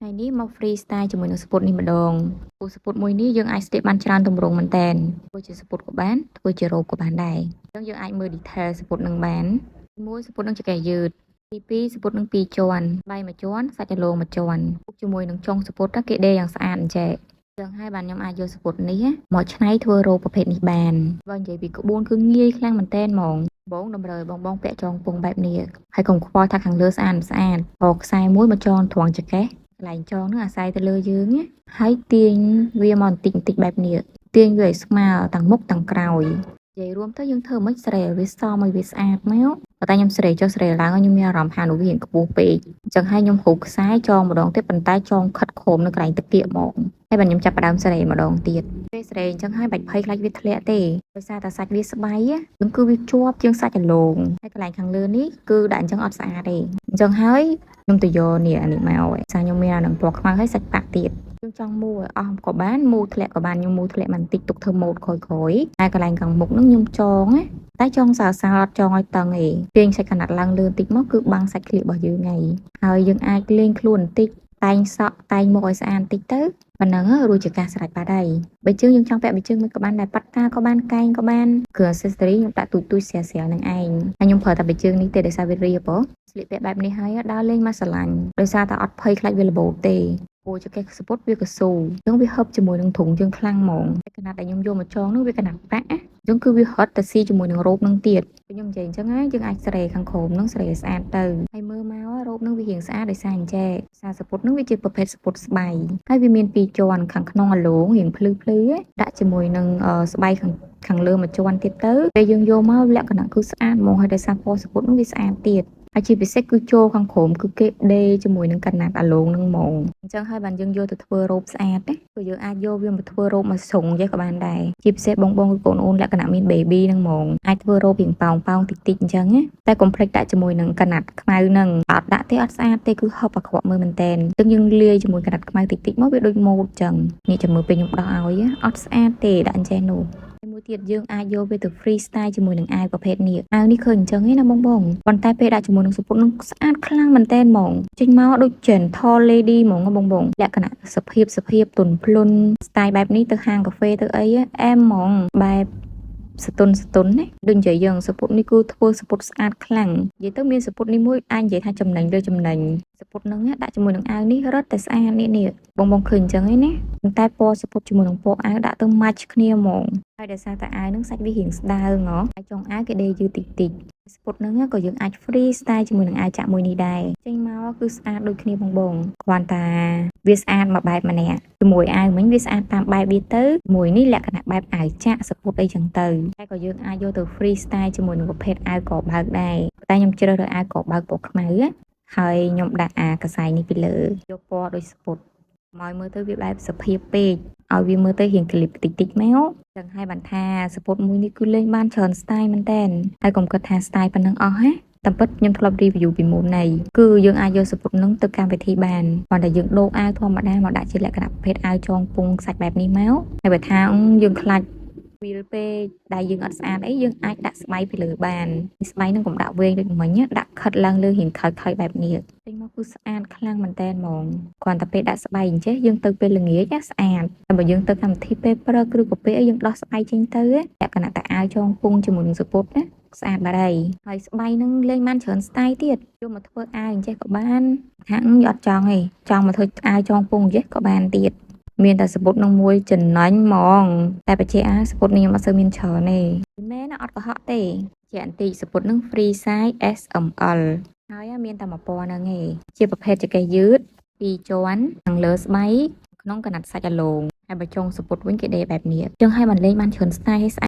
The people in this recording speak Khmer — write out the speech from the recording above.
ថ្ងៃនេះមក free style ជាមួយនឹងសំពត់នេះម្ដងព្រោះសំពត់មួយនេះយើងអាចស្លៀកបានច្រើនទម្រង់មែនតែនធ្វើជាសំពត់ក៏បានធ្វើជារ៉ូបក៏បានដែរអញ្ចឹងយើងអាចមើល detail សំពត់នឹងបានទីមួយសំពត់នឹងចង្កេះយឺតទីពីរសំពត់នឹងពីរជាន់ស្បៃមួយជាន់សាច់អាឡូងមួយជាន់ពុកជាមួយនឹងចុងសំពត់គេដេរយ៉ាងស្អាតអញ្ចេះចឹងហើយបានខ្ញុំអាចយកសំពត់នេះមកច្នៃធ្វើរ៉ូបប្រភេទនេះបានបើនិយាយពីក្បួនគឺងាយខ្លាំងមែនតែនហ្មងបងតម្រូវបងបងពាក់ចងពងបែបនេះហើយកុំខ្វល់ថាខាងលើស្អាតមិនស្អាតបកខ្សែមួយមកចងត្រង់ចង្កេះកន្លែងចងនឹងអាស្រ័យទៅលើយើងណាហើយទាញវាមកបន្តិចបន្តិចបែបនេះទាញវាឲ្យស្មើទាំងមុខទាំងក្រោយនិយាយរួមទៅយើងធ្វើមិនស្រែឲ្យវាសមឲ្យវាស្អាតមកប៉ុន្តែខ្ញុំស្រែចុះស្រែឡើងខ្ញុំមានអារម្មណ៍ថានោះវារៀងខ្ពស់ពេកអញ្ចឹងហើយខ្ញុំហូបខ្សែចងម្ដងទៀតប៉ុន្តែចងខិតក្រោមនៅកន្លែងតាគៀកហ្មងហើយបាទខ្ញុំចាប់ផ្ដើមស្រែម្ដងទៀតពេលស្រែអញ្ចឹងហើយបាច់ភ័យខ្លាចវាធ្លាក់ទេដោយសារតែសាច់វាស្បៃនឹងគឺវាជាប់ជាងសាច់អាឡូងហើយកន្លែងខាងលើនេះគឺដាក់អញ្ចឹងអត់ស្អាតទេអញ្ចឹងហើយខ្ញុំទៅយកនេះអានេះមកឯសារខ្ញុំមានអានឹងពណ៌ខ្មៅហើយសាច់ប៉ាក់ទៀតយើងចង់មូឲ្យអស់ក៏បានមូធ្លាក់ក៏បានខ្ញុំមូធ្លាក់បន្តិចទុកធ្វើម៉ូតក្រោយៗហើយកន្លែងខាងមុខនឹងខ្ញុំចងណាតែចងសាសាអត់ចងឲ្យតឹងឯងទាញសាច់កណាត់ឡើងលឿនតិចមកគឺបាំងសាច់ក្លៀករបស់យើងហើយហើយយើងអាចលេងខ្លួនបន្តិចតែងសក់តែងមុខឲ្យស្អាតបន្តិចទៅប៉ុណ្ណឹងរួចជាការស្រេចបាត់ហើយបើជើងយើងចង់ពាក់បើជើងមួយក៏បានដែរប៉ាត់តាក៏បានកែងក៏បានគឺ accessory ខ្ញុំដាក់ទូចទូចស្រាលស្រាលនឹងឯងហើយខ្ញុំប្រើតែបើជើងនេះទេដោយសារវារៀបហ៎ស្លៀកពាក់បែបនេះហើយដើរលេងមកស្រឡាញ់ដោយសារតែអត់ភ័យខ្លាចវារបូតទេព្រោះចង្កេះសំពត់វាកស៊ូអញ្ចឹងវាហឹបជាមួយនឹងទ្រុងយើងខ្លាំងហ្មងតែកណាត់ដែលខ្ញុំយកមកចងនោះវាកណាត់ប៉ាក់អញ្ចឹងគឺវាហត់ទៅស៊ីជាមួយនឹងរ៉ូបនឹងទៀតខ្ញុំនិយាយអញ្ចឹងណាយើងអាចស្រែខាងក្រោមនឹងស្រែឲ្យស្អាតទៅហើយមើលមករ៉ូបនឹងវារៀងស្អាតដោយសារអញ្ចេះសារសំពត់នឹងវាជាប្រភេទសំពត់ស្បៃហើយវាមានពីរជាន់ខាងក្នុងអាឡូងរៀងភ្លឺភ្លឺដាក់ជាមួយនឹងស្បៃខាងខាងលើមួយជាន់ទៀតទៅពេលយើងយកមកលក្ខណៈគឺស្អាតហ្មងហើយដោយសារពណ៌សំពត់នឹងវាស្អាតទៀតហើយជាពិសេសគឺចូលខាងក្រោមគឺគេដេរជាមួយនឹងកណាត់អាឡូងនឹងហ្មងអញ្ចឹងហើយបានយើងយកទៅធ្វើរ៉ូបស្អាតណាគឺយើងអាចយកវាមកធ្វើរ៉ូបមកស្រុងចេះក៏បានដែរជាពិសេសបងបងឬកូនអូនលក្ខណៈមាន baby នឹងហ្មងអាចធ្វើរ៉ូបរៀងប៉ោងប៉ោងតិចតិចអញ្ចឹងណាតែកុំភ្លេចដាក់ជាមួយនឹងកណាត់ខ្មៅនឹងអត់ដាក់ទេអត់ស្អាតទេគឺហឹបអាក្រក់មើលមែនតែនចឹងយើងលាយជាមួយកណាត់ខ្មៅតិចតិចមកវាដូចម៉ូតចឹងនេះចាំមើលពេលខ្ញុំដោះឲ្យអត់ស្អាតទេដាក់អញ្ចេះនោះមួយទៀតយើងអាចយកវាទៅ free style ជាមួយនឹងអាវប្រភេទនេះអាវនេះឃើញអញ្ចឹងឯណាបងបងប៉ុន្តែពេលដាក់ជាមួយនឹងសំពត់នឹងស្អាតខ្លាំងមែនតែនហ្មងចេញមកដូច gentle lady ហ្មងបងបងលក្ខណៈសភាពសភាពទន់ភ្លន់ style បែបនេះទៅហាងកាហ្វេទៅអីអែមហ្មងបែបសតុនសតុនណាដូចនិយាយយើងសំពត់នេះគឺធ្វើសំពត់ស្អាតខ្លាំងនិយាយទៅមានសំពត់នេះមួយអាចនិយាយថាចំណេញលើចំណេញសំពត់ហ្នឹងដាក់ជាមួយនឹងអាវនេះរត់តែស្អាតនេះនេះបងបងឃើញអញ្ចឹងឯណាប៉ុន្តែពណ៌សំពត់ជាមួយនឹងពណ៌អាវដាក់ទៅម៉ាច់គ្នាហ្មងហើយដោយសារតែអាវហ្នឹងសាច់វារៀងស្ដើងហ៎ហើយចុងអាវគេដេរយឺតតិចតិចសំពត់ហ្នឹងក៏យើងអាច free style ជាមួយនឹងអាវចាក់មួយនេះដែរចេញមកគឺស្អាតដូចគ្នាបងបងគ្រាន់តែវាស្អាតមួយបែបម្នាក់ជាមួយអាវមិញវាស្អាតតាមបែបវាទៅមួយនេះលក្ខណៈបែបអាវចាក់សំពត់អីចឹងទៅតែក៏យើងអាចយកទៅ free style ជាមួយនឹងប្រភេទអាវកបើកដែរតែខ្ញុំជ្រើសរើសអាវកបើកពណ៌ខ្មៅហើយខ្ញុំដាក់អាកសែងនេះពីលើយកពណ៌ដូចសំពត់មកមើលទៅវាបែបសភាពពេកឲ្យវាមើលទៅរៀងក្លីបតិចតិចមកចឹងហើយបានថាសំពត់មួយនេះគឺលេងបានច្រើន style មែនតែនហើយកុំគិតថា style ប៉ុណ្ណឹងអស់ណាតាមពិតខ្ញុំធ្លាប់ review ពីមុននៃគឺយើងអាចយកសំពត់នឹងទៅកម្មវិធីបានគ្រាន់តែយើងដូរអាវធម្មតាមកដាក់ជាលក្ខណៈប្រភេទអាវចងពងសាច់បែបនេះមកហើយបើថាយើងខ្លាចវាលពេកដែលយើងអត់ស្អាតអីយើងអាចដាក់ស្បៃពីលើបានស្បៃនឹងកុំដាក់វែងដូចមិញដាក់ខិតឡើងលើរៀងខើចៗបែបនេះចេញមកគឺស្អាតខ្លាំងមែនតែនហ្មងគ្រាន់តែពេលដាក់ស្បៃអញ្ចេះយើងទៅពេលល្ងាចស្អាតតែបើយើងទៅកម្មវិធីពេលព្រឹកឬក៏ពេលអីយើងដោះស្បៃចេញទៅលក្ខណៈតែអាវចងពងជាមួយនឹងសំពត់ណាស្អាតបាត់ហើយហើយស្បៃនឹងលេងបានច្រើន style ទៀតយកមកធ្វើអាវអញ្ចេះក៏បានថាអត់ចង់ទេចង់មកធ្វើអាវចងពងអញ្ចេះក៏បានទៀតមានតែសំពត់នឹងមួយចំណេញហ្មងតែបច្ចេកអាសំពត់នេះខ្ញុំអត់សូវមានច្រើនទេមែនអត់កុហកទេជាអន្តិសំពត់នឹង free size SML ហើយមានតែមួយពណ៌ហ្នឹងឯងជាប្រភេទចង្កេះយឺតពីរជាន់ខាងលើស្បៃក្នុងកណាត់សាច់អាឡូងហើយបើចុងសំពត់វិញគេដេរបែបនេះចឹងហើយបានលេងបានច្រើន style ហើយស្អាត។